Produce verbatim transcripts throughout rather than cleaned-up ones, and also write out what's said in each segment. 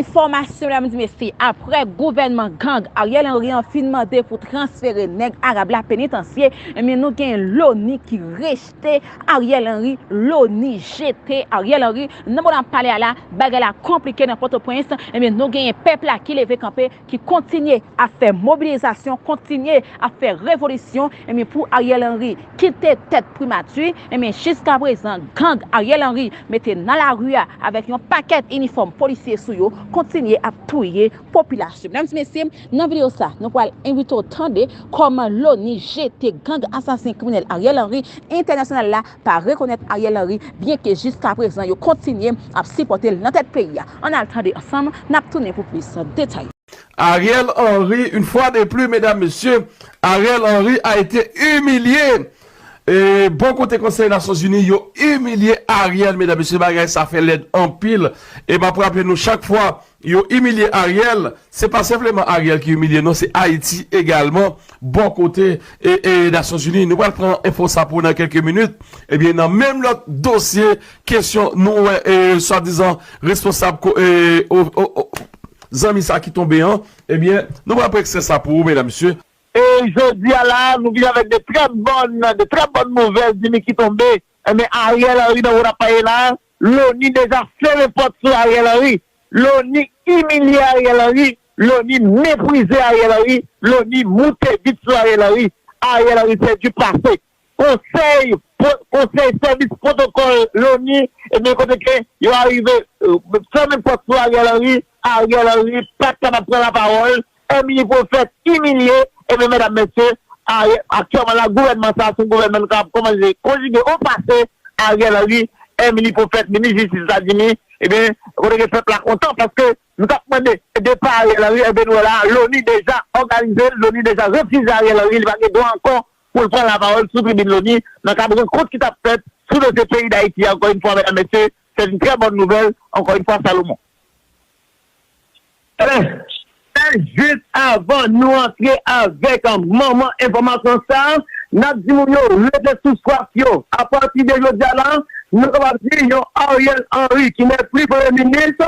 Enfòmasyon, medam e mesye, apre gouvènman gang Ariel Henry an fin mande pou transfere nèg arab la penitansye, ebyen, nou gen Loni ki rejte Ariel Henry, Loni jete Ariel Henry. Nan moman n ap pale a la, bagay la konplike nan Pòtoprens. Ebyen, nou genyen pèp la ki leve kanpe, ki kontinye ap fè mobilizasyon, kontinye ap fè revolisyon, ebyen, pou Ariel Henry kite tèt primati. Ebyen, jiskaprezan, gang Ariel Henry mete nan lari a avèk yon pakèt inifòm polisye sou yo, kontinye ap touye popilasyon. Medam e mesye, nan videyo sa, nou pral envite w tande kòman Loni jete gang asasen kriminèl Ariel Henry, entènasyonal la pa rekonèt Ariel Henry, byenke jiskaprezan yo kontinye ap sipòte l nan tèt peyi a. Ann al tande ansanm, n ap tounen pou plis detay. Ariel Henry, une fois de plus, mesdames, messieurs, Ariel Henry a été humilié. E bò kote Konsèy Nasyonzini, yo imilye Ariel, medam, mesye, bagay sa fè lèd anpil. E m ap raple nou chak fwa yo imilye Ariel, se pa senpleman Ariel ki imilye, non, se Ayiti egalman, bò kote e, e Nasyonzini. Nou pral pran enfo sa pou nan kèlke minit. Ebyen, nan menm lòt dosye, kesyon nou wè e, swadizan responsab ko- e, o- o- o- zanmi sa ki tonbe an, ebyen, nou pral pran ekstrè sa pou ou, medam, mesye. E jodi a la, nou vin avèk de trè bòn, de trè bòn nouvèl, Jimmy ki tonbe. Enben, Ariel Henry nan wout ap pale la, Loni deja fèmen pòt sou Ariel Henry. Loni imilye Ariel Henry, Loni meprize Ariel Henry, Loni moute vit sou Ariel Henry. Ariel Henry se du passé. Konsèy, konsèy sèvis pwotokòl Loni, ebyen kote ke yo arive fèmen pòt sou Ariel Henry, Ariel Henry pa t kapab pran lapawòl, Emily Prophète imilye, ebyen medam mesye, aktyèlman la gouvènman sa se yon gouvènman nou kapab kòmanse konjige o pase, Ariel Henry, Emily Prophète, minis jistis Etazini, ebyen kote ke pèp la kontan paske nou t ap mande depa Ariel Henry, ebyen nou wè la Loni deja òganize l, Loni deja refize Ariel Henry, li pa gen dwa ankò pou l pran lapawòl sou tribin Loni nan kad rankont ki t ap fèt sou dosye peyi Dayiti a. Ankò yon fwa, medam, mesye, se yon trè bòn nouvèl, ankò yon fwa, Salomon. Jis avan nou antre avèk manman enfòmasyon sa, n ap di moun yo rete sou swaf yo. Apati de jodi a la, nou kapab di yon Ariel Henry ki nepli premye minis,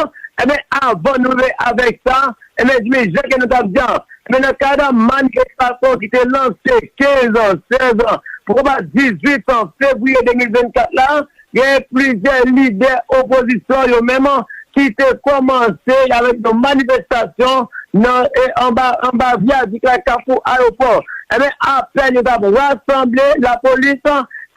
enben avan nou rive avèk sa, enben Jimmy, jan ke nou t ap di a, enben nan kad manifestasyon ki te lanse kenz, sèz, pou rive dizuit fevriye de mil vennkat la, gen plizyè lidè opozisyon yo menm ki te kòmanse avèk yon manifestasyon nan e anba anba vyadik la Kafou Ayewopò. Enben apèn yo t ap rasanble, lapolis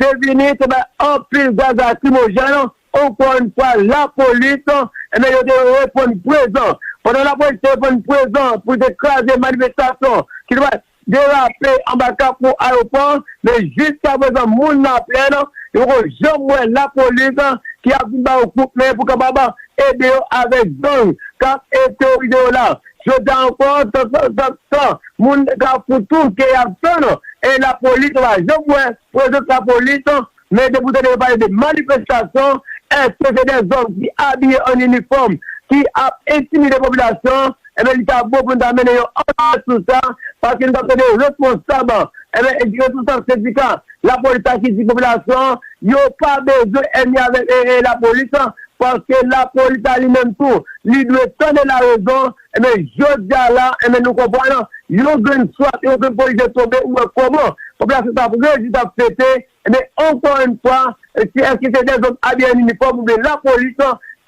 te vini, te bay anpil gaz lakrimojèn. Ankò yon fwa, lapolis enben yo te reponn prezan. Pandan lapolis te reponn prezan pou te kraze manifestasyon ki te pral derape anba Kafou Ayewopò, men jiskaprezan moun nan Plèn, yo poko janm wè lapolis ki ap vin ba yo kout men pou kapab ede yo avèk zòn k ap e teworize yo la. Jodi a ankò, tan tan tan tan, moun Kafou tou ke y ap tann e lapolis, yo pa janm wè prezans lapolis. Men depi w tande yo pale de manifestasyon, èske se de zòm ki abiye an inifòm ki ap entimide popilasyon an? Enben li ta bon pou nou ta mennen yon ankèt sou sa, paske nou t ap tande responsab, enben responsab sendika lapolis la ki di popilasyon an yo pa bezwen ènmi avèk e, e, lapolis, paske lapolis la li menm tou li dwe tande larezon. Enben jodi a la, enben nou konprann yon grenn swat, yon grenn polis te tonbe, ou wè kòman popilasyon t ap rejwi, t ap fete. Ebyen, ankò yon fwa, si èske se de zòm abiye an inifòm oubyen lapolis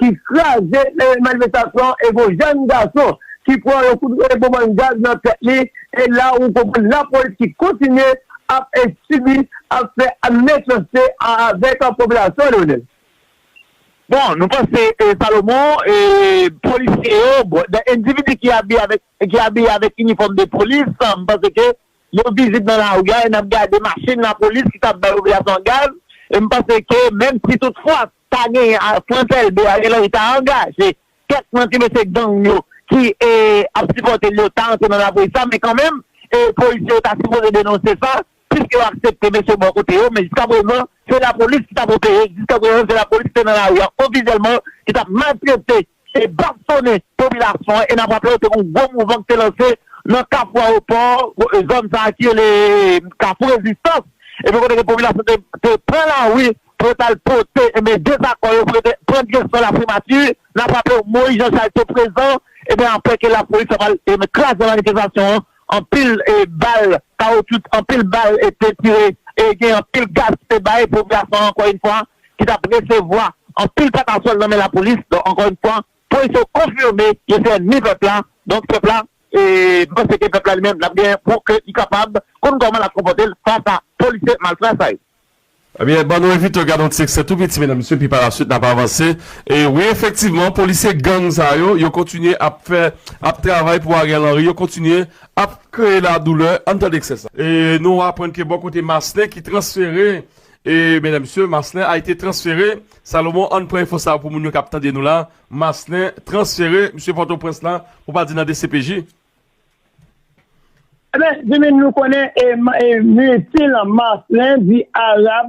ki kraze manifestasyon an, e gon jèn gason ki pran yon kout bonbòn gaz nan tèt li, e la ou konprann lapolis ki kontinye ap sibi, ap fè mechanste avèk popilasyon an, Leonel. Bon, nou panse Salomon, polisye yo, endividi ki abiye avèk ki abiye avèk inifòm de polis, m panse ke yo vizib nan lari a e n ap gade machin lapolis ki t ap bay popilasyon an gaz. E m panse ke menm si toutfwa ta genyen Frantz Elbé, Ariel Henry ta angaje kèk nan ti mesye gang yo ki ap sipòte l yo ta antre nan lapolis la, men kanmenm polisye yo ta sipoze denonse sa, piske yo aksepte mesye bò kote yo, men jiskaprezan se lapolis ki ta pwoteje, jiskaprezan se lapolis ki te nan lari a ofisyèlman ki t ap maltrete e bastonnen popilasyon an. E n ap raple w te gen yon gwo mouvman ki te lanse nan Kafou Ayewopò, zòn sa a ki rele Kafou Rezistans, epi kote ke popilasyon te, te pran lari pou yo t al pote, ebyen, dezakò yo, pou yo te pran direksyon laprimati, n ap raple w, Moïse Jean Charles te prezan, ebyen, apre ke lapolis ap al, ebyen, kraze manifestasyon an, anpil, e, bal, kawotchou, anpil bal, e, te tire, e, gen anpil gaz ki te bay popilasyon an, ankò yon fwa, ki t ap resevwa anpil patasòl nan men lapolis, donk, ankò yon fwa, polis yo konfime yo se ènmi pèp la, donk, pèp la, e, m panse ke pèp la li menm, l ap gen pou ke li kapab konn kòman l ap konpòte l fas a polisye malfra sa yo. Ebyen, ban nou envite w gade yon ti ekstrè tou piti, medam, mesye, pi pa la swit, n ap avanse. E wi, efektivman, polisye gang sa yo, yo kontinye ap fè, ap travay pou Ariel Henry, yo kontinye ap kreye ladoulè. Ann tande ekstrè sa. E nou aprann ke bò kote Maslin ki transfere, e medam, mesye, Maslin a été transféré. Salomon, ann pran enfo sa pou moun yo k ap tande nou la. Maslin transfere, mesye Pòtoprens la, pou pa di nan D C P J. Ebyen, Jimmy, nou konnen, e, ma- e, misil Maslin di Arab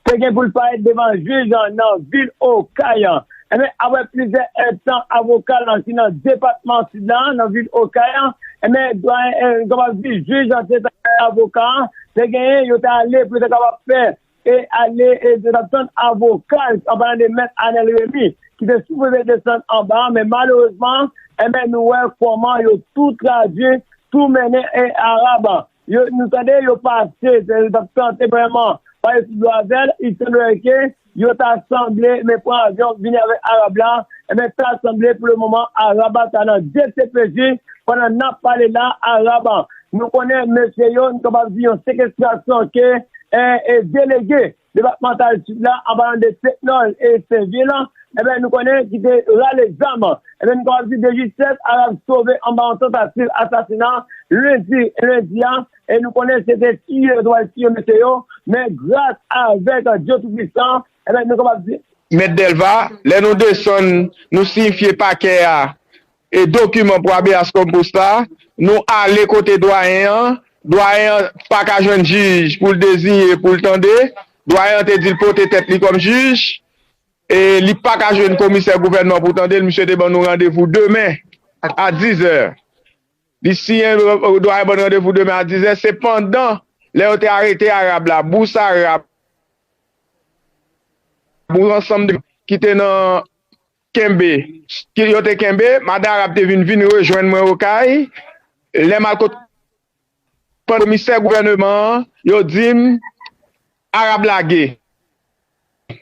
te gen pou l parèt devan jij nan vil Okay. Ebyen, apre plizyè èdtan avoka l ki nan depatman Sid la, nan vil Okay, ebyen, dwayen, e, nou kapab di jij an te avoka, te genyen, yo te ale pou yo te kapab fè e ale, e, yo t ap tann avoka l, an palan de mèt Anèl Remy, ki te sipoze desann anba a, men malerezman, enben, nou wè kòman yo tou tradui, tou mennen, e, Arab. Yo, nou tande yo pase, yo t ap tante vrèman pale sou do avè l, il semblerait que yo ta sanble, men pran avyon, vini avèk Arab la, enben, ta sanble pou le moman, Arab la ta nan D C P J, pandan n ap pale la, Arab. Nou konnen mesye yo, nou kapab di yon sekestrasyon ke, e, e, delege depatmantal Sid la, an palan de Sentlòl e Senvil, enben, nou konnen ki te rale zam. Enben, nou kapab di de jistès, Arab sove anba yon tantativ asasina lendi, lendi a, e nou konnen se te tiye yo t al tiye mesye yo, men gras avèk Dye Toupisan, enben, nou kapab di. Mèt Dèlva, lè nou desann, nou siyifye pakè a e dokiman pou habeas corpus la, nou ale kote dwayen an, dwayen an pa ka jwenn jij pou l deziye, pou l tande, dwayen an te di l pote tèt li kòm jij, e li pa ka jwenn komisè gouvènman pou tande l, misye te ban nou randevou demen a dizè. Li siyen, dwayen ban n randevou demen a dizè, se pandan lè yo te arete Arab la, Bous Arab, yon ansanm de ki te nan kenbe, ki yo te kenbe, madan Arab te vin, vin rejwenn mwen Okay. Lè m al kot komisè gouvèneman an, yo di m, Arab lage.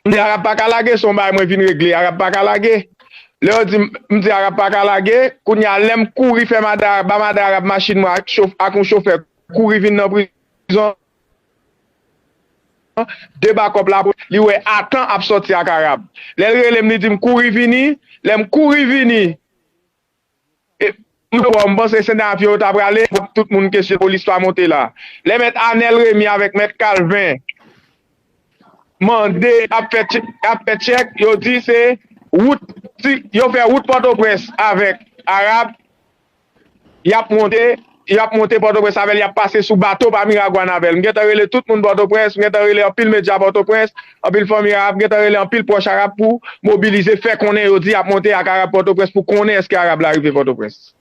M di, Arab pa ka lage, se yon bagay mwen vin regle, Arab pa ka lage. Lè yo di m, m di, Arab pa ka lage, kounye a, lè m kouri fè madan Arab, ba madan Arab machin mwen ak chof-, ak yon chofè, kouri vin nan prizon, deba kòb la, li wè atan ap sòti ak Arab. Lè l rele m, li di m, kouri vini. Lè m kouri vini, e, m panse se nan avyon yo ta prale, tout moun kesyon polis pa monte la. Lè mèt Anèl Remy avèk mèt Calvin mande, ap fè tchè-, ap fè tchèk, yo di se wout, ti, yo fè wout Pòtoprens avèk Arab, y ap monte, y ap monte Pòtoprens avè l, y ap pase sou bato pa Miragwàn avè l. M gentan rele tout moun Pòtoprens, m gentan rele anpil medya Pòtoprens, anpil fanmi Arab, m gentan rele anpil pwòch Arab pou mobilize, fè konnen yo di y ap monte ak Arab Pòtoprens pou konnen èske Arab la rive Pòtoprens.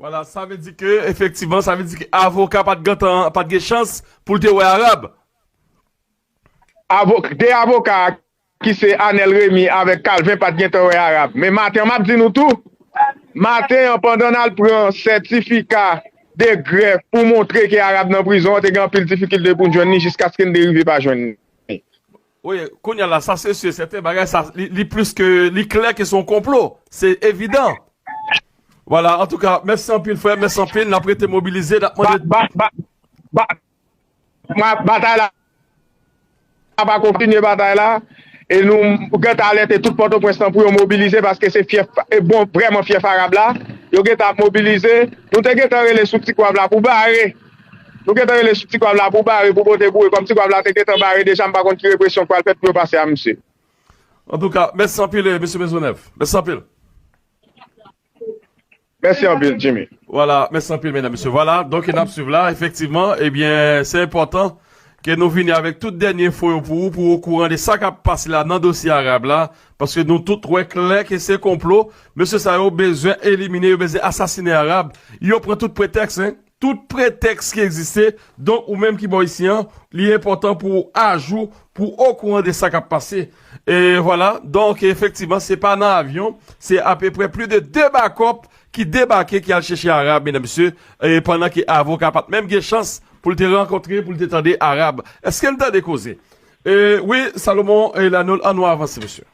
Vwala, sa vle di ke, efektivman, sa vle di ke avoka pa t gentan, pa t gen chans pou l te wè Arab. Avo-, de avoka ki se Anèl Remy avèk Calvin pa t gentan wè Arab. Men maten an, m ap di nou tou, maten an, pandan n al pran sètifika de grèf pou montre ke Arab nan prizon an, te gen anpil difikilte pou n jwenn li jiskaske n te rive pa jwenn li. Wi, kounye a la, sa se si e sèten, bagay sa, li, li plis ke, li klè ke se yon konplo. Se evidan. Vwala, antouka, mèsi anpil, frè, mèsi anpil. N ap rete mobilize, n ap mande. Ba, ba, ba, ba, ma-, batay la ap kontinye, batay la. E nou gentan alète tout Pòtoprens lan pou yo mobilize, paske se fyèf, e bon, vrèman fyèf Arab la. Yo gentan ap mobilize. Nou te gentan rele sou Ti Kwav la pou bare. Nou gentan rele sou Ti Kwav la pou bare, pou pote boure. Kòm Ti Kwav la te gentan bare deja, m pa konn ki represyon k pral fèt pou yo pase a misye. Antouka, mèsi anpil, eh, mesye Maisonneuve. Mèsi anpil. Mèsi anpil, Jimmy. Vwala, mèsi anpil, medam, mesye. Vwala, donk, n ap swiv la, efektivman, ebyen, se enpòtan ke nou vini avèk tout dènye enfo yo pou ou, pou ou okouran de sa k ap pase la nan dosye Arab la, paske nou tout wè klè ke se konplo. Mesye sa yo bezwen elimine, yo bezwen asasinen Arab. Yo pran tout pretèks, en. tout pretèks ki egziste. Donk, ou menm ki bò isi an, li enpòtan pou w ajou, pou w okouran de sa k ap pase. E vwala, donk, efektivman, se pa nan avyon, se apeprè plis de de bakòp ki debake, ki al chèche Arab, medam, mesye, e pandan ke avoka pa t menm gen chans pou l te rankontre, pou l te tande Arab. Èske n tande koze? E, wi, Salomon e Lanol, ann nou avanse, mesye.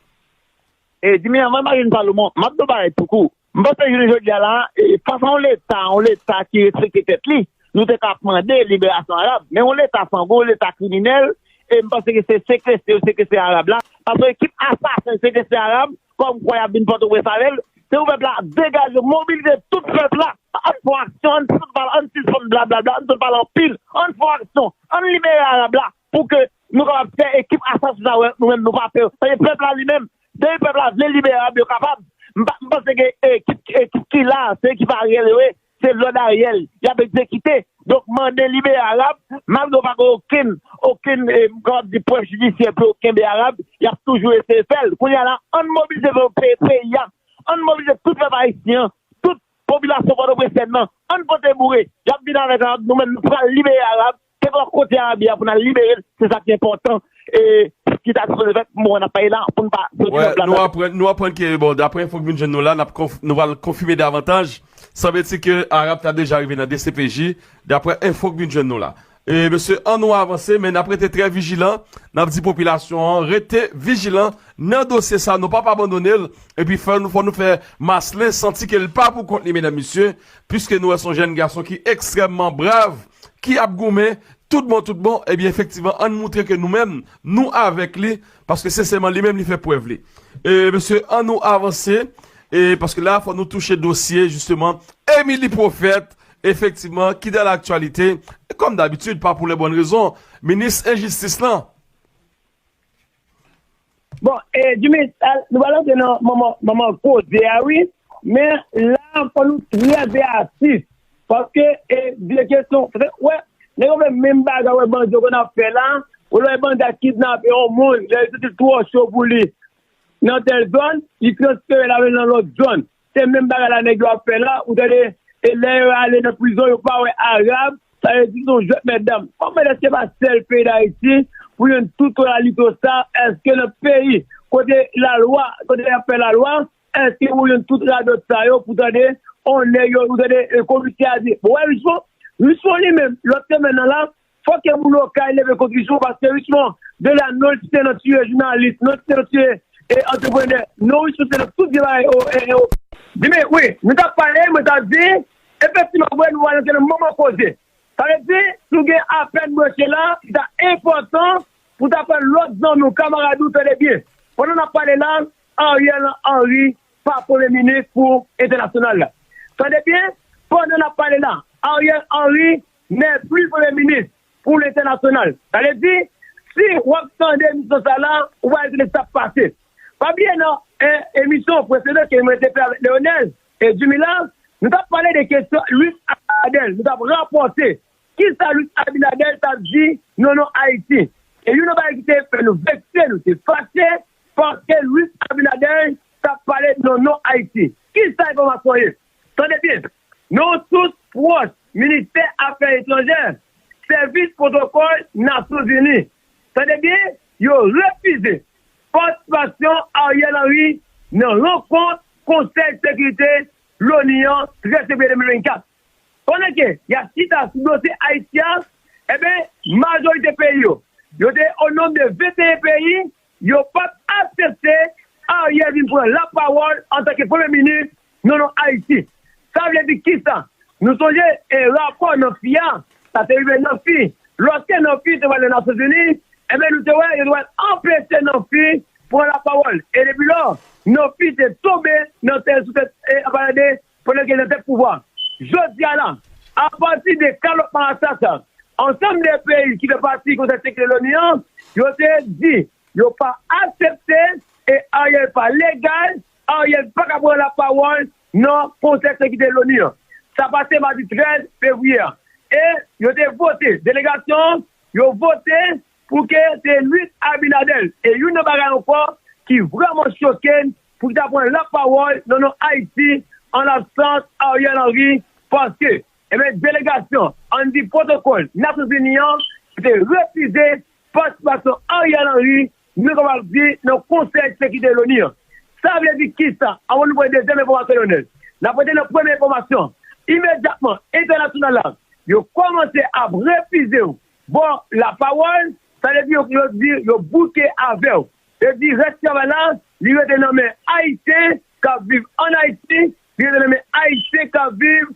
E, Jimmy, anvan m ale nan Salomon, m ap di w bagay tou kou. M panse jounen jodi a la, e, fas a yon leta, yon leta ki respekte tèt li, nou te ka ap mande liberasyon Arab. Men yon leta sango, yon leta kriminèl, e m panse ke se sekestre yo sekestre Arab la. Paske ekip asasen sekestre Arab, kòm kwa y ap vin Pòtoprens avè l, se pou pèp la degaje, mobilize tout pèp la, ann fè yon aksyon, ann tout pale, ann sispann blablabla, ann tout pale anpil, ann fè yon aksyon, ann libere Arab la, pou ke nou kapab fè ekip asasen sa wè, nou menm nou pa pè. Paske pèp la li menm, depi pèp la vle libere Arab, yo kapab. M pa, m panse ke ekip, ekip ki la, se ekip Ariel yo ye, se lòd Ariel, y ap egzekite. Donk, mande libere Arab, malgre yo pa gen okenn, okenn, e, m kapab di prèv jidisyè pou yo kenbe Arab, y ap toujou eseye fè l. Kounye a la, ann mobilize pou pe-, peyi a, ann mobilize tout pèp ayisyen an, tout popilasyon pòtoprensèn nan, ann pote boure. Y ap vin avèk Arab, nou menm nou pral libere Arab, kèlkeswa kote Arab ye a pou n al libere l, se sa ki enpòtan. E ki ta sipoze fèt, moman n ap pale la, pou n pa soti Wè, nan nou plas aprann, nou aprann ke, bon, daprè enfo k vin jwenn nou la, n ap konf-, nou pral konfime davantaj. Sanble ti ke Arab ta deja rive nan D C P J, daprè enfo k vin jwenn nou la. E, mesye, ann nou avanse, men n ap rete trè vijilan. N ap di popilasyon an, rete vijilan nan dosye sa, nou p ap abandone l. Epi fò nou, fò nou fè Maslin santi ke l pa pou kont li, medam, mesye, piske nou wè se yon jèn gason ki ekstrèmman brav, ki ap goumen, tout bon, tout bon, ebyen, efektivman, ann moutre ke nou menm, nou avèk li, paske sensèman, li menm, li fè prèv li. E, mesye, ann nou avanse, e, paske la, fò nou touche dosye, jisteman, Émilie Prophète, efektivman, ki dans l'actualité, e kòm dabitid, pa pou lè bòn rezon, minis enjistis lan. Bon, e, Jimmy, al, nou pral antre nan manman, manman koze a, wi. Men la, fò nou trè veyatif. Paske, e, vye kesyon, wè, nèg yo fè menm bagay, wè, bandi yo konn ap fè la, ou lè bandi a kidnape yon moun, lè li santi l twò cho pou li nan tèl zòn, li transfere l al nan lòt zòn. Se menm bagay la nèg yo ap fè la, ou tande, e lè yo ale nan prizon, yo pa wè Arab, sa vle di se yon jwèt mètdam. Kòman èske pa sèl peyi Dayiti pou jwenn tout lalito sa, èske nan peyi kote lalwa, kote y ap fè lalwa, èske pou jwenn tout radòt sa yo, pou tande, on nèg yo, ou tande, e komisè a di, bon, wè, Richemond, Richemond li menm, lòt semèn nan la, fòk ke moun Okay leve kont Richemond, paske Richemond, deja, non l site nan tiye jounalis, non l site nan tiye, e, antreprenè, non Richemond site nan tout vye bagay, o, e, e, o. Di, men, wi, nou t ap pale, mwen t ap di, efektivman, vre, nou pral antre nan manman koze. Sa vle di, si w gen apèn branche la, li ta enpòtan pou w ta pran lòt zanmi w, kamarad ou, tande byen. Pandan n ap pale la, Ariel Henry pa premye minis pou entènasyonal la. Tande byen, pandan n ap pale la, Ariel Henry nèpli premye minis pou lentènasyonal. Sa vle di, si w ap tande emisyon sa la, ou va tande sa k ap pase. Pa bliye nan, e, emisyon presedan ke mwen te fè avèk Leonel e Jimmy la, nou t ap pale de kesyon Luis Abinader. Nou t ap rapòte kisa Luis Abinader t ap di nan non Ayiti. E youn nan bagay ki te fè nou vekse, nou te fache, paske Luis Abinader t ap pale nan non Ayiti. Kisa enfòmasyon ye? Tande byen, nan yon sous pwòch Ministè Afè Etranjè, Sèvis Pwotokòl Nasyonzini, tande byen, yo refize patisipasyon Ariel Henry nan rankont Konsèy Sekirite Loni an trèz fevriye de mil vennkat. Pandan ke y ap chita sou dosye Ayiti a, eben, majorite peyi yo, yo te o nonb de venteyen peyi, yo pa t aksepte Ariel vin pran lapawòl antanke premye minis nan non Ayiti. Sa vle di kisa? Nou sonje, e, rapò Nanfi a, sa te rive Nanfi. Lòske Nanfi te pral nan Nasyonzini, enben, nou te wè, yo te pral anpeche Nanfi pran lapawòl. E depi lò, Nanfi te tonbe nan tèt, sou tèt, e, anpalan de, pandan ke nan tèt pouvwa. Jodi a la, apati de kalòt marasa sa, ansanm de peyi ki fè pati Konsèy Sekirite Loni an, yo te di yo pa aksepte e Ariel pa legal, Ariel pa ka pran lapawòl nan Konsèy Sekirite Loni an. Sa pase madi trèz fevriye a. E yo te vote, delegasyon an, yo vote pou ke se Luis Abinader. E youn nan bagay ankò ki vrèman choke n, pou ki ta pran lapawòl nan non Ayiti an labsans Ariel Henry, paske Ebyen, delegasyon, ann di pwotokòl Nasyonzini an, te refize patisipasyon Ariel Henry, nou kapab di, nan Konsèy Sekirite Loni an. Sa vle di kisa? Anvan nou pran dezyèm enfòmasyon, Leonel, n ap rete nan premye enfòmasyon. Imedyatman, entènasyonal la, yo kòmanse ap refize w ba w lapawòl, sa vle di yo, yo di yo bouke avè w. Yo di rès travay la, li rete nan men Ayisyen k ap viv ann Ayiti, li rete nan men Ayisyen k ap viv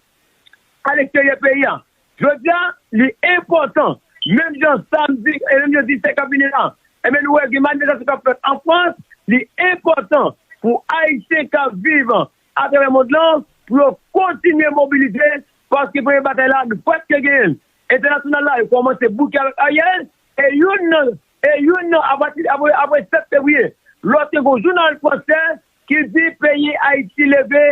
aleksteryè peyi a. Jodi a, li enpòtan, menm jan samdi, e menm jan disèt k ap vini la, ebyen, nou wè gen manifestasyon k ap fèt an Frans, li enpòtan pou Ayisyen k ap viv atravè mond lan, pou yo kontinye mobilize, paske premye batay la, nou prèske genyen l. Entènasyonal la, yo kòmanse bouke avèk Ariel, e youn nan, e youn nan, apati, apre, apre sèt fevriye, lòske gon jounal fransè ki di peyi Ayiti leve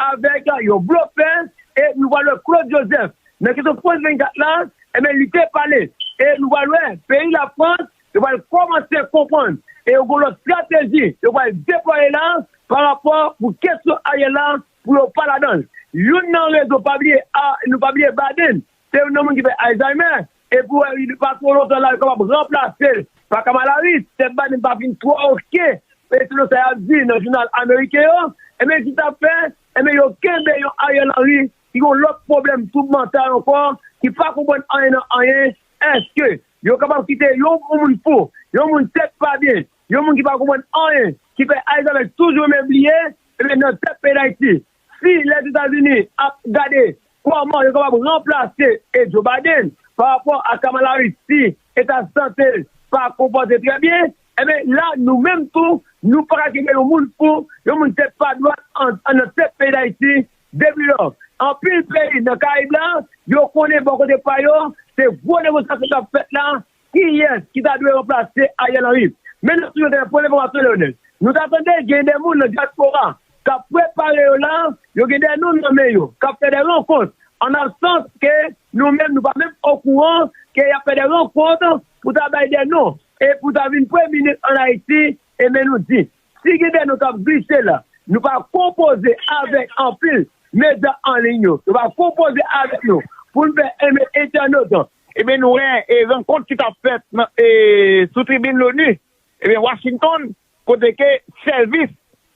avèk yon blofè, e nou pral wè Claude Joseph, nan kesyon Frans vennkat la, ebyen, li te pale, e nou pral wè peyi Lafrans, yo pral kòmanse konprann, e yo gon lòt estrateji, yo pral deplwaye la, pa rapò pou kesyon Ariel la, pou yo pa ladan l. Youn nan rezon, pa bliye, a, nou pa bliye Biden, se youn nan moun ki fè Alzheimer, e pou, e, pa twò lontan la, yo kapab ranplase l pa Kamala Harris, tèt Biden pa fin twò oke, e selon sa y ap di nan jounal ameriken yo, ebyen, ki t ap fè, ebyen, yo kenbe yon Ariel Henry ki gon lòt pwoblèm twoub mantal ankò, ki pa konprann anyen nan anyen, èske yo kapab kite yon, yon moun fou, yon moun tèt pa byen, yon moun ki pa konprann anyen, ki fè Ayiti avèk toujou renmen bliye, ebyen, nan tèt peyi Dayiti, si Lèzetazini ap gade kòman yo kapab ranplase, e, Joe Biden pa rapò a Kamala Harris, si eta sante l pa konpòte trè byen, ebyen, la, nou menm tou, nou pa ka kenbe yon moun fou, yon moun tèt pa dwat an, an nan tèt peyi Dayiti, depi lò. Anpil peyi nan Karayib la, yo konnen bò kote pa yo, se gwo negosyasyon k ap fèt la, kiyès ki ta dwe ranplase Ariel Henry. Men nou toujou te nan pwen enfòmasyon, Leonel. Nou ta tande gen de moun nan dyaspora k ap prepare yo la, yo gen de non nan men yo, k ap fè de rankont, an absans ke nou menm, nou pa menm okouran ke y ap fè de rankont pou ta bay de non, e pou ta vin premye minis ann Ayiti, e men nou di, si gen de non k ap glise la, nou pa konpoze avèk anpil medya an liy yo, yo pa konpoze avèk nou, pou n fè enmen entènot, ebyen, nou wè, e, rankont ki t ap fèt nan, e, sou tribin Loni, ebyen, Washington, kote ke sèvis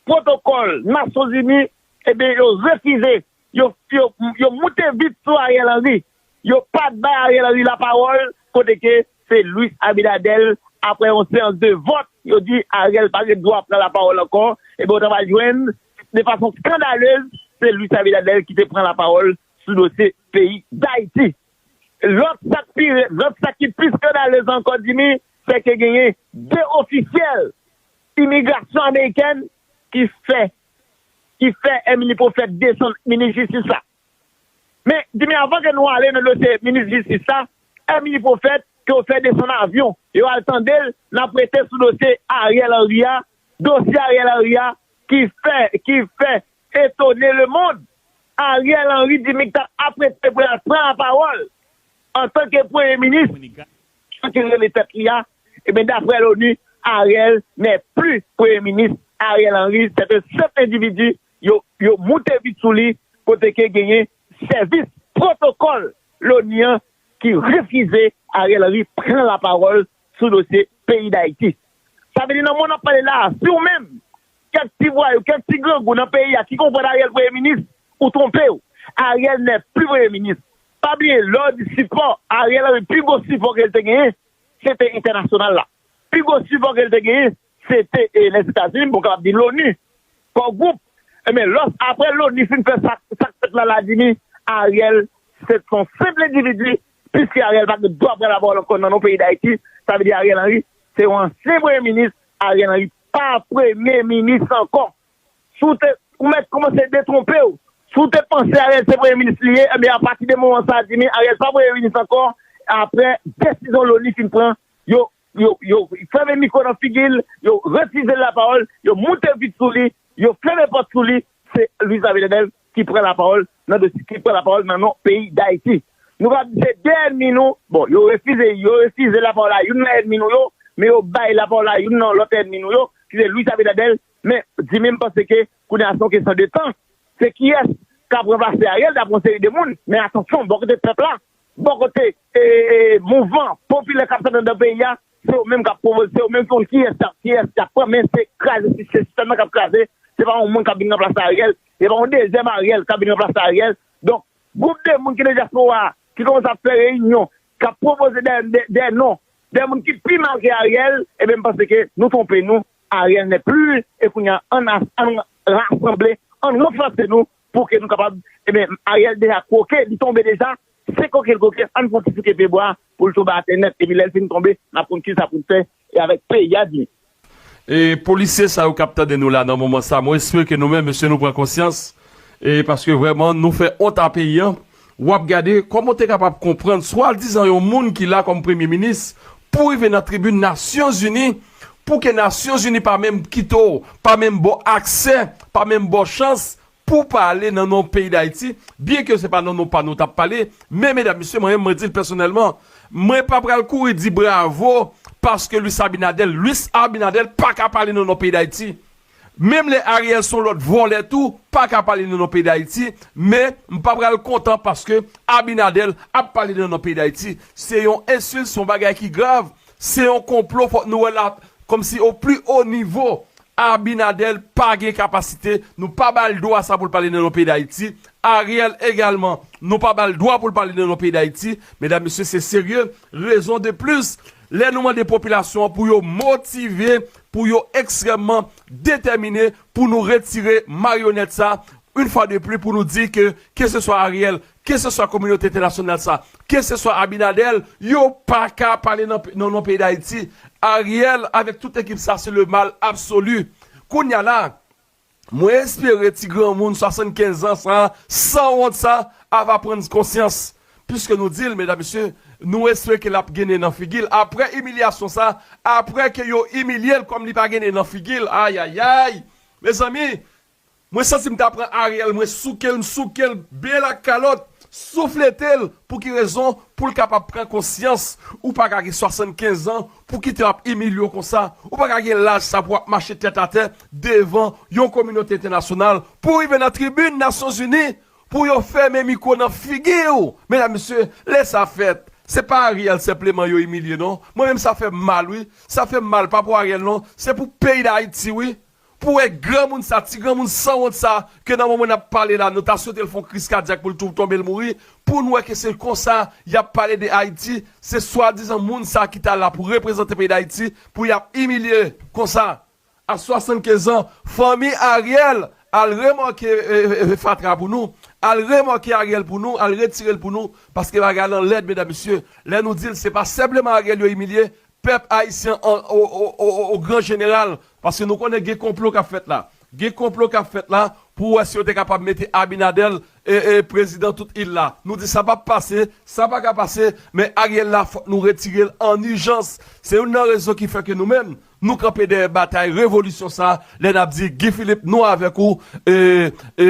pwotokòl Nasyonzini, ebyen, yo refize, yo, yo, yo moute vit sou Ariel Henry. Yo pa t bay Ariel Henry lapawòl, kote ke se Luis Abinader, apre yon seyans de vòt, yo di Ariel pa gen dwa pran lapawòl ankò, ebyen, ou ta pral jwenn, de fason skandalez, se Luis Abinader ki te pran lapawòl sou dosye peyi Dayiti. Lòt sa k pi, lòt sa ki pi skandalez ankò, Jimmy, se ke genyen de ofisyèl imigrasyon amerikèn ki fè, ki fè Emmeline Prophète desann minis jistis la. Men, Jimmy, avan ke nou ale nan dosye minis jistis la, Emmeline Prophète, ke yo fè desann avyon, yo al tande l, n ap rete sou dosye Ariel Henry a, dosye Ariel Henry a, ki fè, ki fè etone lemonn. Ariel Henry di Mik t ap aprete pou l al pran lapawòl antanke premye minis, jan ke l rele tèt li a. Ebyen, daprè Loni, Ariel n'est plus premye minis. Ariel Henry, c'est un simple individu. Yo, yo moute vit sou li, kote ke genyen sèvis pwotokòl Loni an ki refize Ariel Henry pran lapawòl sou dosye peyi Dayiti. Sa vle di, nan moman n ap pale la a, si w menm, kèk ti vwayou, kèk ti grangou nan peyi a ki konprann Ariel premye minis, ou twonpe w. Ariel n'est plus premye minis. Pa bliye, lè w di sipò, Ariel Henry, pi gwo sipò ke l te genyen, se te entènasyonal la. Pi gwo sipò ke l te genyen, se te, e, Lèzetazini, bon, kapab di Loni, Kò Gwoup. Ebyen, lòs, apre Loni fin fè sa, sa k fèt la, la, Jimmy, Ariel, se t on senp endividi, piske Ariel pa gen dwa pran lapawòl ankò nan non peyi Dayiti, sa vle di Ariel Henry, se yon ansyen premye minis, Ariel Henry pa premye minis ankò. Si w te, ou mèt kòmanse detwonpe w. Si w te panse Ariel se premye minis li ye, ebyen, apati de moman sa a, Jimmy, Ariel pa premye minis ankò, apre desizyon Loni fin pran, yo, yo, yo fèmen mikwo nan figi l, yo refize l lapawòl, yo moute vit sou li, yo fèmen pòt sou li, se Luis Abinader ki pran lapawòl nan dosye, ki pran lapawòl nan non peyi Dayiti. Nou ka di se de ènmi nou, bon, yo refize, yo refize lapawòl a youn nan ènmi nou yo, men yo bay lapawòl a youn nan lòt ènmi nou yo, ki se Luis Abinader, men Jimmy, m panse ke kounye a se yon kesyon de tan. Se kiyès t ap ranplase Ariel, t ap yon seri de moun. Men atansyon, bò kote pèp la, bò kote e, e, mouvman popilè k ap fèt anndan peyi a, se yo menm k ap pwopoze, se yo menm ki konn kiyès k ap, kiyès k ap pran, men se kraze, se, se sistèm nan k ap kraze. Se pa yon moun k ap vin ranplase Ariel, se pa yon dezyèm Ariel k ap vin ranplase Ariel. Donk, gwoup de moun ki nan dyaspora a, ki kòmanse ap fè reyinyon, k ap pwopoze de, de, de non, de moun ki pi mal ke Ariel, ebyen, m panse ke nou twonpe nou, Ariel n'est plus, e kounye a, ann, ann rasanble, ann ranfòse nou, pou ke nou kapab, ebyen, Ariel deja kwoke, li tonbe deja, se kwoke l kwoke, ann fè yon ti souke pye bwa pou l tonbe atè nèt, epi lè l fin tonbe, n ap konn kisa pou n fè, e avèk peyi a di. E polisye sa yo k ap tande nou la nan moman sa, mwen espere ke nou menm, mesye, nou pran konsyans. E paske vrèman, nou fè wont a peyi an. W ap gade kòman w te kapab konprann swadizan yon moun ki la kòm premye minis pou rive nan tribin Nasyonzini, pou ke Nasyonzini pa menm kite w, pa menm ba w aksè, pa menm ba w chans pou pale nan non peyi Dayiti, byen ke se pa nan non pa nou t ap pale, men medam, mesye, mwen menm mwen di l pèsonèlman, mwen pa pral kouri di bravo paske Luis Abinader, Luis Abinader pa ka pale nan non peyi Dayiti. Menm lè Ariel se yon lòt vòlè tou, pa ka pale nan non peyi Dayiti, men m pa pral kontan paske Abinader ap pale nan non peyi Dayiti. Se yon ensilt, se yon bagay ki grav, se yon konplo, fòk nou wè la kòmsi o pli o nivo. Abinader pa gen kapasite, nou pa ba l dwa sa pou l pale nan non peyi Dayiti. Ariel egalman, nou pa ba l dwa pou l pale nan non peyi Dayiti. Medam, mesye, se serye. Rezon de plis, lè nou mande popilasyon an pou yo motive, pou yo ekstrèmman detèmine, pou nou retire maryonèt sa, yon fwa de pli, pou nou di ke, keseswa Ariel, keseswa kominote entènasyonal sa, keseswa Abinader, yo pa ka pale nan, nan non peyi Dayiti. Ariel avèk tout ekip sa, se le mal absolu. Kounye a la, mwen espere ti granmoun swasannkenz an sa, sanwont sa, ava pran konsyans. Piske nou di l, medam, mesye, nou espere ke l ap gen nen nan figi l. Apre imilyasyon sa, apre ke yo imilye l kòm li pa gen nen nan figi l, ayayay! Mezanmi, mwen santi m ta pran Ariel, mwen souke l, m souke l byen ak kalòt, souflete l. Pou ki rezon? Pou l kapab pran konsyans. Ou pa ka gen swasannkenz an pou kite yo ap imilye w konsa. Ou pa ka gen laj sa pou w ap mache tèt atè devan yon kominote entènasyonal pou w rive nan tribin Nasyonzini pou yo fèmen mikwo nan figi w. Medam, mesye, lè sa fèt, se pa Ariel senpleman yo imilye non. Mwen menm sa fè m mal wi. Sa fè m mal pa pou Ariel non. Se pou peyi Dayiti wi. Pou wè granmoun sa, ti granmoun sanwont sa, ke nan moman n ap pale la, nou ta swete l fè yon kriz kadyak pou l tou tonbe l mouri, pou n wè ke se konsa y ap pale de Ayiti, se swadizan moun sa ki ta la pou reprezante peyi Dayiti, pou y ap imilye konsa. A swasannkenz an, fanmi Ariel, al remake e, e, e, fatra pou nou, al remake Ariel pou nou, al retire l pou nou, paske bagay lan lèd, medam, mesye. Lè nou di l, se pa senpleman Ariel yo imilye, pèp ayisyen an, o, o, o, o, o gran jeneral, paske nou konnen gen konplo k ap fèt la. Gen konplo k ap fèt la pou wè si yo te kapab mete Abinader e, e, prezidan tout il la. Nou di sa p ap pase, sa pa ka pase, men Ariel la, fòk nou retire l an ijans. Se youn nan rezon ki fè ke nou menm, nou kanpe dèyè batay revolisyon sa, lè n ap di, Guy Philippe, nou avèk ou, e, e,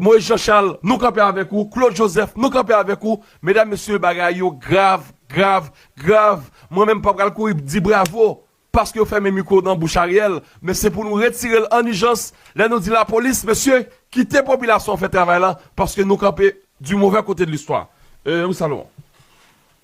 Moïse Jean Charles, nou kanpe avèk ou, Claude Joseph, nou kanpe avèk ou. Medam, mesye, bagay yo grav, grav, grav. Mwen menm pa pral kouri di bravo paske yo fèmen mikwo nan bouch Ariel, men se pou nou retire l an ijans. Lè nou di lapolis, mesye, kite popilasyon an fè travay la, paske nou kanpe du mauvais côté de l'histoire. E, wi, Salomon.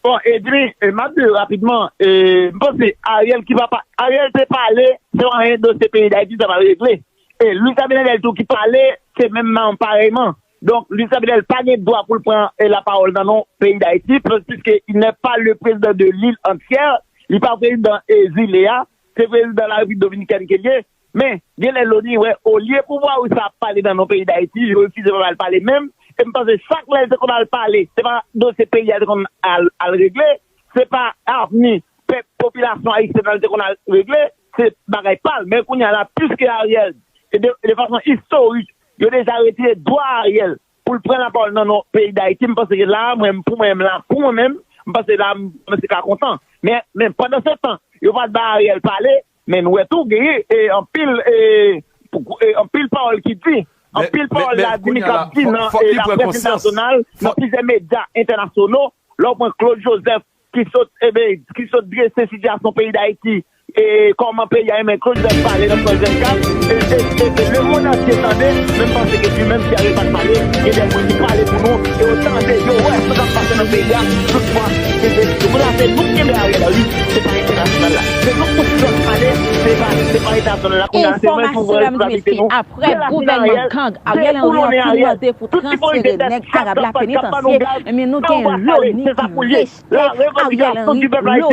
Bon, Edwin, e, m ap di w rapidman, e, m panse Ariel ki pa, pa, Ariel te pale, se pa anyen dosye peyi Dayiti sa pral regle. E Luis Abinader tou ki pale, se menm nan parèyman. Donk, Luis Abinader pa gen dwa pou l pran e, lapawòl nan non peyi Dayiti, piske il n'est pas le président de l'île entière, li pa prezidan e, zile a, se prezidan Larepiblik Dominikèn ke l ye. Men, genlè Loni wè, olye pou vwa Luis ap pale nan non peyi Dayiti, yo refize pa ba l pale menm. E m panse chak lè l te konn al pale, se pa dosye peyi a te konn al, al regle, se pa avni pèp, popilasyon ayisyèn nan li te konn al regle, se bagay pa l. Men kounye a la, piske Ariel, e de, de fason istorik, yo deja retire dwa Ariel pou l pran lapawòl nan non peyi Dayiti, m panse ke la, mwen, pou mwen menm la, pou mwen menm, m panse la, m kòmanse ka kontan. Men, men pandan se tan, yo pa t ba Ariel pale, men nou wè tou genyen e anpil, e, e anpil pawòl ki di, anpil pawòl la di, ki ap di nan e, laprès entènasyonal, nan plizyè medya entènasyonal, lè w pran Claude Joseph, ki sot, e ben, ki sot drese sitiyasyon peyi Dayiti e kòman peyi a ye, men Claude Joseph pale nan Frans vennkat, e, e, e, e lemonn antye tande, men m panse ke li menm si Ariel pa t pale, gen de moun ki pale pou nou, e yo tande, yo wè sa k ap pase nan peyi a, tout fwa, se, se, se, se nou k kenbe Ariel Henry, se pa entènasyonal la. Se nou k tout flòt pale, se pa, se pa entènasyonal la, kounye a, se mwen ki ouvè responsabilite nou. Apre gouvènman gang, Ariel Henry an fin mande pou transfere nèg Arab la penitansye, ebyen nou gen Loni ki rejte Ariel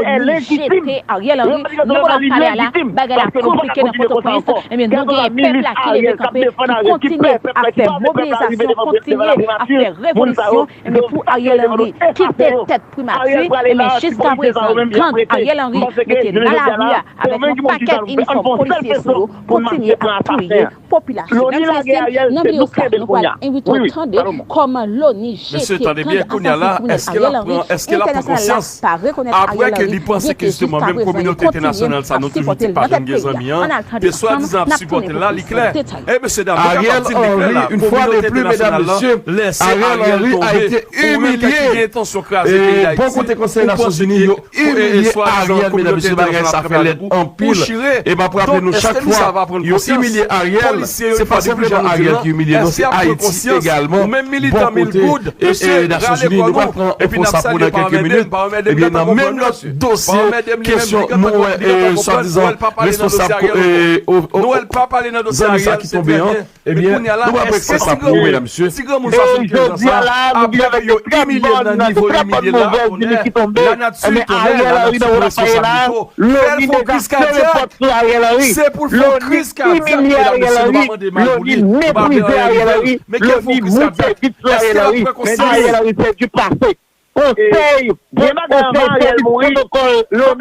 Henry, Loni jete Ariel Henry nan moman n ap pale a la, bagay la konplike nan Pòtoprens, ebyen nou gen pèp la ki leve kanpe, ki kontinye ap fè mobilizasyon, kontinye ap fè revolisyon, ebyen pou Ariel Henry kite tèt primati, ebyen jiskaprezan gang Ariel Henry mete nan lari a avèk yon pakèt inifòm polisye sou yo, kontinye ap touye popilasyon. Mesye, tande byen, kounye a la, èske l ap pran, èske l ap pran konsyans? Apre ke li panse ke jisteman menm kominote entènasyonal sa nou toujou di pa janm gen zanmi an, te swadizan ap sipòte l la, li klè. E mesye dam, nou kapab di l li klè la, kominote entènasyonal la lèse Ariel tonbe. Ou menm kèk ki gen entansyon kraze peyi Dayiti, ou panse ke e, e swadizan kominote entènasyonal ap travay avèk ou, ou chire. Donk, èske nou sa va pran konsyans? Polisye yo, yon fwa de plis, jan nou di lan, èske y ap pran konsyans? Ou menm militan mil goud, mesye, rale kò nou, epi n ap salye Parmède, Parmède m gentan konprann, mesye. Parmède m li menm, li gentan konprann, nou wè l pa pale nan dosye Ariel Henry. Nou wè l pa pale nan dosye Ariel, se trè byen. Men kounye a la, èske ti granmoun, ti granmoun swasannkenz an sa, apre ke yo imilye l nan nivo imilye l la, onè, lanati tonè, lanati pran responsablite w, fè l fè yon kriz kadyak, se pou l fè yon kriz kadyak, medam mesye, nou pa mande mal pou li, nou pa vle anyen rive l, men ke l fè yon kriz kadyak, èske l ap pran konsyans? Konsèy, gen bagay anvan Ariel mouri, fòk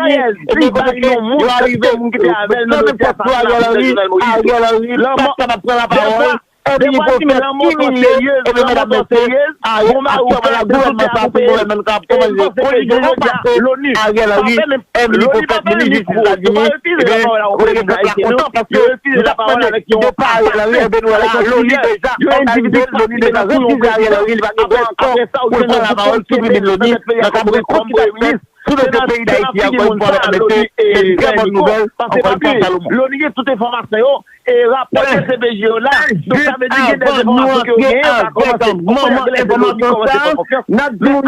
Ariel li bay yon moun ki te, moun ki te avè l nan dosye asasina Prezidan Jovenel Moïse yo. Lanmò, dèfwa, dèfwa di men lanmò tro seryez, lanmò tro seryez, bon mari w pè, tout sa pou ou. E m panse ke jounen jodi a, Loni pa fèmen, Loni pa fèmen mikwo, yo pa itilize lapawòl avèk pèp ayisyen yo, yo itilize lapawòl avèk yon asasen, avèk yon kriminèl, yon endividi ki pa simen nan kou yon prezidan. Apre, apre sa, ou jwenn yon gwoup polisye nan tèt peyi a kòm, kòm premye minis. Se nan, se nan figi moun sa a Loni, e, fè mikwo, paske anpil, Loni gen tout enfòmasyon yo, e rapò de C P J yo la. Donk, sa vle di gen de enfòmasyon ke yo genyen, yo ka kòmanse konprann lè Loni kòmanse fè konfyans. Men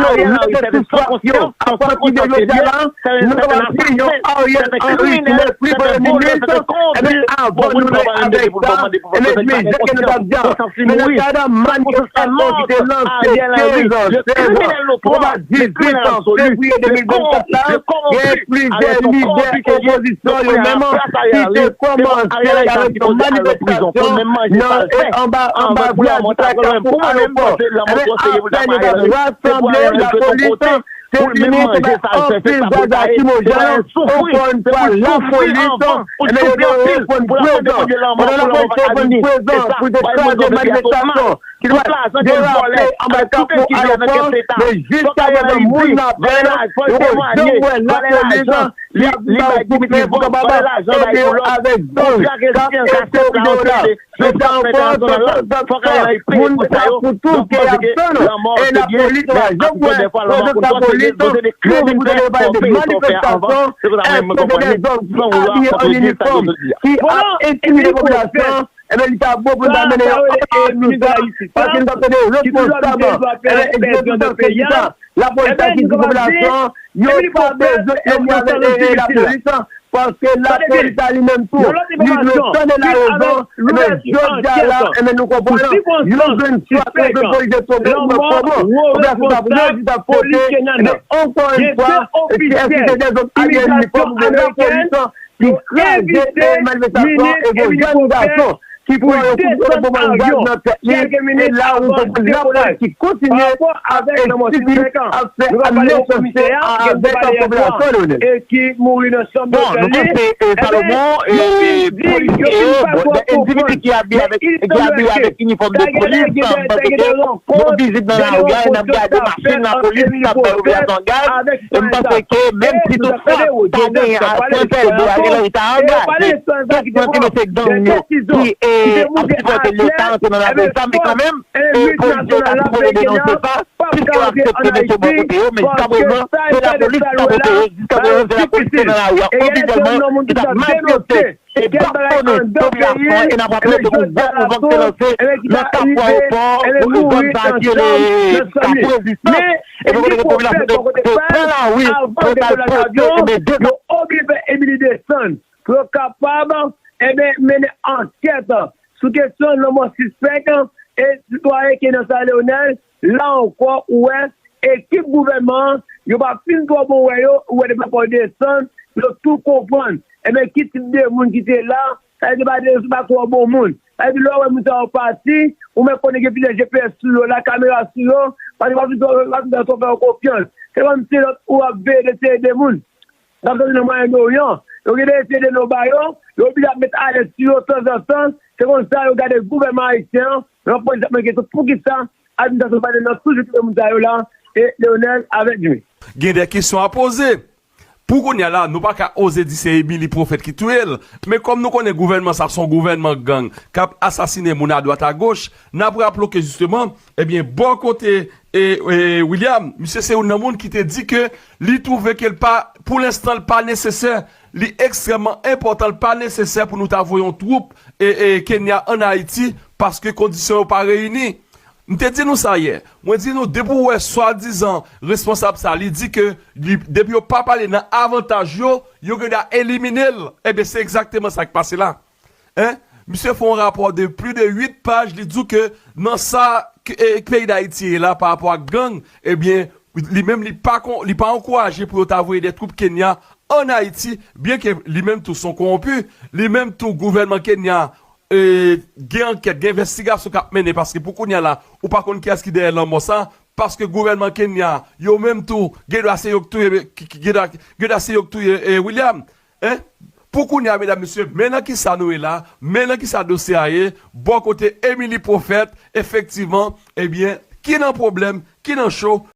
Ariel Henry, sèten san konsyans, san konsyans ebyen, sèten, sèten asasen, sèten kriminèl, sèten volè, sèten kowonpi, bon moun pa pral mete pou l mande pou fè sa, li pa gen konsyans, konsyans li mouri. San konsyans la mò, Ariel Henry, le criminel notoire, le criminel absolu, le corrompu, le corrompu, Ariel, se yon kowonpi ke l ye. Donk, kounye a, plas Ariel Henry, se pou Ariel Henry ta sipoze al nan prizon, pou l menm manje sa l fè. Anvan pou lanmò ta pran l, pou mwen menm, m panse lanmò twò serye pou l ta pran Ariel Henry. Se pou Ariel Henry jwe yon kote, pou l menm manje sa l fè, se sa pou l ta ye. Se pa yon soufri, se pou l soufri anvan, pou l soufri anpil, pou l ap mande Bondye lanmò, pou lanmò pa ka vini. E sa, bay mwen konprann peyi a totalman. Tout lajan ke l vòlè, avèk tout ekip li avèk kès leta. Fòk Ariel Henry di, vòlè lajan, fò l temwanye, vòlè lajan, li, li bay Dimitri Vorbe, vòlè lajan bay Boulos, pou Jack Etienne, sa chèf la yo te de, chèf la yo te nan zòn nan, fòk Ariel Henry peye pou sa yo. Donk, m panse ke lanmò, se byen, men ankò dèfwa, lanmò konn twò serye, poze de kriminèl, fò peye, fò fè avan, se konsa menm mwen konprann li, san vouloir contredire sa yo jodi a. Bon, non, epi polisye yo fè Ebyen, li ta bon pou n ta mennen yon analiz sou sa, paske n t ap tande responsab, ebyen, egzekitif sa ki di sa, lapolis la ki di popilasyon an, yo pa bezwen enmi avèk, e, lapolis lan, paske lapolis la li menm tou, li dwe tande larezon, ebyen, jodi a la, ebyen, nou konprann, yo jwenn swa, yo jwenn polisye twò gwo, twò fò, popilasyon sa pou yo di sa pote, ebyen, ankò yon fwa, èske se de zòm aryè inifòm oubyen lapolis lan, ki kraze, e, manifestasyon, e, yon jèn gason ki pran yon kout bomb gaz nan tèt li, e la ou konprann lapolis ki kontinye ap enstiti, ap fè mechanste avèk popilasyon, Lionel. Bon, nou panse, e, Salomon, e, e, polisye yo, bon, de endividi ki abiye avèk, ki abiye avèk inifòm de polis, m panse ke yon vizit nan lari a, e n ap gade machin lapolis k ap bay operasyon gaz, e m panse ke menm si toutfwa ta genyen aksyon fèt, Ariel Henry ta angaje kèk nan ti mesye gang yo ki, e, ap sipòte l yo ta antre nan lari sa, men kanmenm, e, polisye yo ta sipoze denonse sa, si yo aksepte mete bò kote yo, men jiska prezan, se lapolis k ap opere, jiska prezan, se lapolis k nan lari a, ofisyèlman, ki t ap maltrete e bastone popilasyon an, e n ap raple ke yon gwo mouvman ki te lanse nan Kafou Ayewopò, zòn sa ki rele Kafou Rezistans, e kote ke popilasyon te pran lari pou t al pote, e ben, dezòd. Yo oblije fè Emily desann pou yo kapab, e ben, mennen ankèt sou kesyon lanmò sispèk e sitwayen Kenyan sa, Leonel. La ankò, ou wè, ekip gouvènman an, yo pa fin twò bon wè yo, ou wè depi lè yo desann, yo tou konprann. E ben, ki tip de moun ki te la, sa vle di pa de, se pa twò bon moun. Sa vle di lè w wè moun sa yo pati, ou menm konnen gen plizyè G P S sou yo, la kamera sou yo, paske pa fin twò, pa fin twò fè yo konfyans. Se kòmsi lòt ou ap veye de seri de moun. N ap sòti nan Mwayen Oryan. Yo gen de ese de nou ba yo, yo oblije ap met alèt sou yo tanzantan. Se konsa yo gade gouvènman ayisyen an, nan pwojè ap mande kesyon poukisa administrasyon Biden nan toujou kite moun sa yo la, e Leonel avèk Jimmy. Gen de kesyon a poze. Pou kounye a la, nou pa ka oze di se Emily Prophète ki touye l. Men kòm nou konnen gouvènman sa se yon gouvènman gang k ap asasinen moun adwat agoch, n ap raple w ke jisteman, ebyen, bò kote e, e, William, misye se youn nan moun ki te di ke li twouve ke l pa, pou lenstan, l pa nesesè, li ekstrèmman enpòtan, l pa nesesè pou nou ta voye yon twoup e, e, Kenya ann Ayiti, paske kondisyon yo pa reyini. M te di nou sa yè. Mwen di nou, depi w wè swadizan responsab sa, li di ke li, depi yo pa pale nan avantaj yo, yo gen dwa elimine l. Ebyen, se egzakteman sa k pase la. Hein? Misye fè yon rapò de plis de uit paj, li di w ke nan sa ke, e, peyi Dayiti ye la pa rapò ak gang, ebyen, li menm li pa kon, li pa ankouraje pou yo ta voye de twoup Kenya ann Ayiti, byen ke li menm tou se yon kowonpi, li menm tou gouvènman Kenya, e, gen ankèt, gen envestigasyon k ap mennen, paske pou kounye a la, ou pa konn kiyès ki dèyè lanmò sa, paske gouvènman Kenya, yo menm tou, gen dwa se yo k touye, ki, ki, gen dwa, gen dwa se yo k touye, e, William. Hein? Pou kounye a, medam, mesye, men nan kisa nou ye la, men nan kisa dosye a ye, bò kote Emily Prophète, efektivman, ebyen, ki nan pwoblèm, ki nan cho,